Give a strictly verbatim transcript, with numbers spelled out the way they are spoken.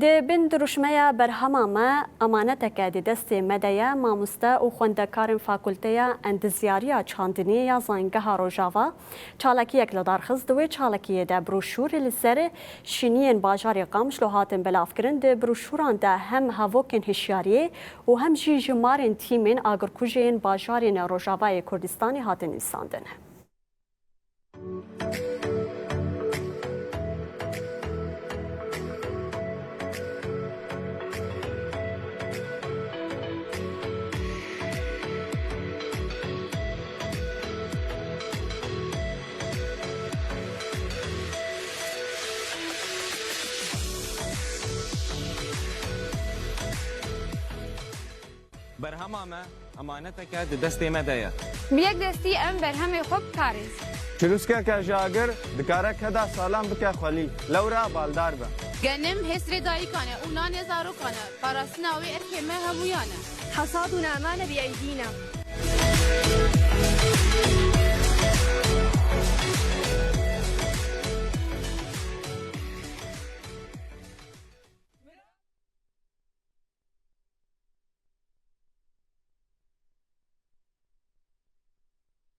Di bin dirûşmeya berhema me, emaneteke di destê me de ye, mamoste û xwendekarên Fakulteya Endizyariya Çandiniyê ya Zanîngeha Rojava çalakiyek li dar xist. Di wê çalakiyê de broşûrê li ser şîniyên bajarê Qamişlo hatin belavkirin. Di broşûran de hem hevokên hişyariyê û hem jî jimarên tîmên agirkujê yên bajarên Rojavayê Kurdistanê hatin nivîsandin. Berhema me, emaneteke di destê me de ye. Bi yek destî em berhemê xwe bikarêzin. Çirûskeke ji agir dikare keda salam bike xwelî. Lewra baldar be. Genim hêsrê dayikan e û nanê zarokan e. Parastina wê erkê me hemûyan e. حصادنا ما نبي أيدينا.